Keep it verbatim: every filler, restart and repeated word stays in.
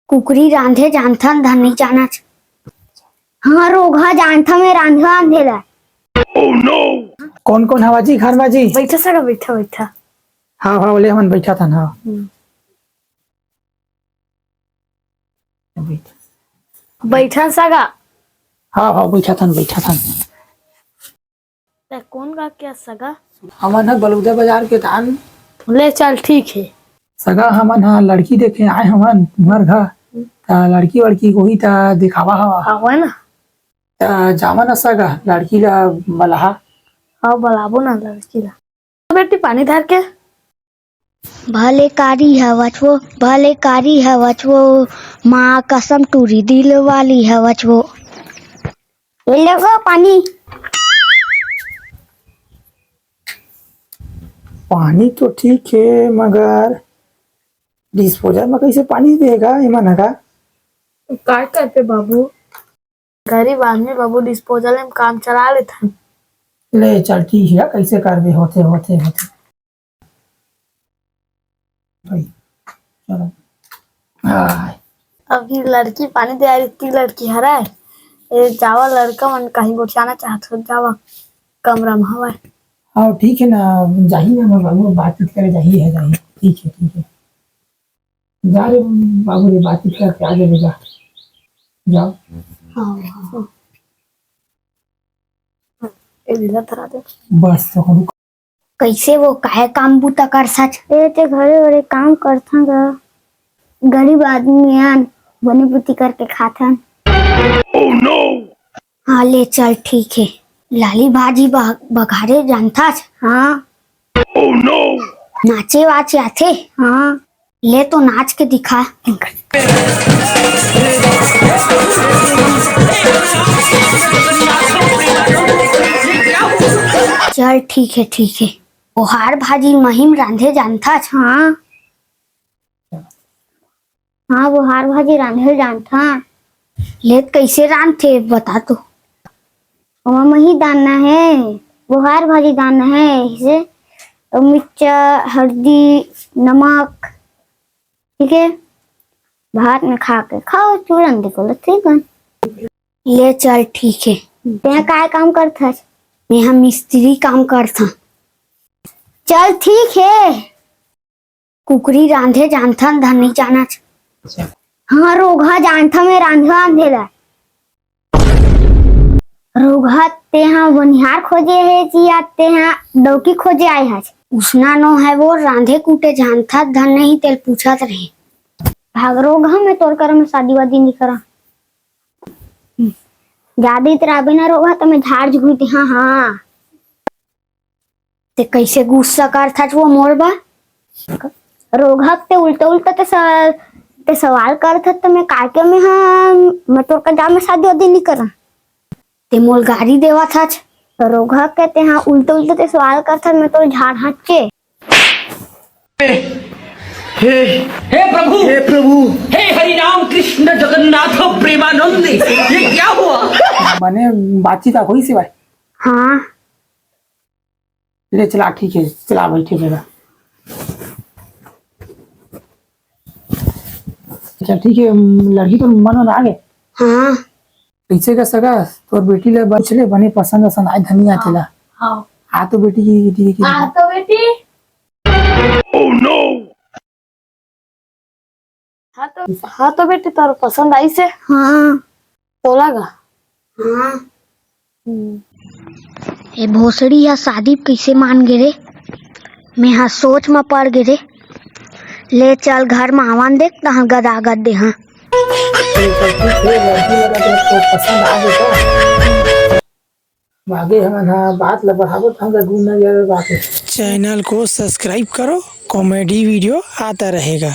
कुकरी रांधे जानथन, धन नइ जानच। हाँ, रोगहा जानथन, मैं रांधे वांधे ला। कोन कोन हवा जी घर मा जी? बइठा सगा, बइठा, बइठा। हाँ, हाँ, बोले हमन बइठा थन, हाँ। हम्म। बइठा। बइठा सगा। हाँ, हाँ, बइठा थन, बइठा थन। तै कोन गाँव के सगा? हमन ह बलौदा बाजार के धान। ले चल, ठीक हे। सगा, हमन ह लड़की देखे आए हमन तुम्हर घर। त लड़की वड़की होही त दिखावा हवा। आवा ना। त जावा ना सगा, लड़की ला बलाहा। हाँ, बलाबो ना लड़की ला। बेटी, पानी धर के। भले कारी हवच वो, भले कारी हवच वो, माँ कसम टूरी दिल वाली हवच वो। ये लो पानी। पानी तो ठीक हे, मगर डिस्पोजल में कैसे पानी देगा ये मन का? काय करते बाबू? गरीब आदमी बाबू, डिस्पोजल में काम चला लेथन। ले चल, ठीक हे, कैसे करबे, होथे, होथे, होथे। भाई, चलो। हाय। अभी लड़की पानी दे आ रही, इतनी लड़की हराय। ए, जावा लड़का मन कहीं गोठियाना चाहत हो, जावा कमरा में हवाय। हाँ, ठीक हे ना, जाही ना, मैं बाबू बातचीत करे जाही है, जाही। ठीक हे, ठीक हे। जा रे बाबू रे, बातचीत करके आ जाबे, जा। जाओ। हाँ, हाँ। ए, लीला धरा दे। बस, तो करू। कैसे वो काय काम बूता करथच? ए, ते घरे वरे काम करथन गा। गरीब आदमी अन, बनी बुती करके खाथन। हाँ, ले चल, ठीक हे। लाली भाजी बघ-, बघारे जानथस? हाँ। नाचे वाचे आथे? हाँ। ले तो नाच के दिखा। चल, ठीक हे, ठीक हे। ओहार भाजी महिम रांधे जानथस? हाँ। हाँ, ओहार भाजी रांधे ल जानथन। ले त कइसे रांधथे, बता तो। ओमा मही डालना हे, ओहार भाजी डालना हे, इसे तो मिर्चा, हल्दी, नमक, ठीक हे, भात में खा के खाओ, चूरन देखो, लथी बन। ले चल, ठीक हे। तें काय काम करथस? मेंहा मिस्त्री काम करथंव। चल, ठीक हे। कुकरी रांधे जानथन, धन नइ जानच। हाँ, रोगहा जानथंव मैं रांधे वांधे ला। रोगहा, तेंहा बनिहार खोजे हे कि या तेंहा डौकी खोजे आए हस? उसना नो हे वो, रांधे कूटे जानथस, धन नहीं, तेल पूछत रहे। भाग रोगहा, मैं तोर करा में शादी वादी नइ करा। जादे इतराबे ना रोगहा, त मैं झाड़ झुकूं ते, हाँ, हाँ। ते कइसे गुस्सा करथस वो मोर बर? रोगहा, ते उल्टा उल्टा ते स-, ते सवाल करथस, त मैं का के मैं, हाँ, मैं तोर का जा, मैं शादी वादी नइ करा। ते मोल गारी देवत हच। रोगहा, तेंहा उल्टा उल्टा ते सवाल करथस, मैं तोर झाड़ हाँचे। हे, हे प्रभु, हे प्रभु। हे हरि राम कृष्ण जगन्नाथ प्रेमानंद, ये क्या हुआ? माने बातचीत होइस हे भाई। हाँ। ले चला, ठीक हे, चला बइठे जगह। अच्छा, ठीक हे, लड़की तो मन में आ गे। हाँ। कइसे का सगा, तोर बेटी ला पूछ ले, बने पसंद वसंद आए धनिया तेला। हाँ। आ तो बेटी की, की, की, की। आ तो बेटी। हाँ तो, हाँ तो बेटी, तोर पसंद आइस हे? हाँ। तोला गा? हाँ। हम्म। ए भोसड़ी ह शादी कइसे मान गे रे? मेंहा सोच म पड़ गे रे। ले चल घर म आवन दे, तहाँ गदा गद दे, हाँ। आगे हमन ह बात ल बढ़ाबो, त हमला गुण नइ आवे बात हे। चैनल को सब्सक्राइब करो, कॉमेडी वीडियो आता रहेगा।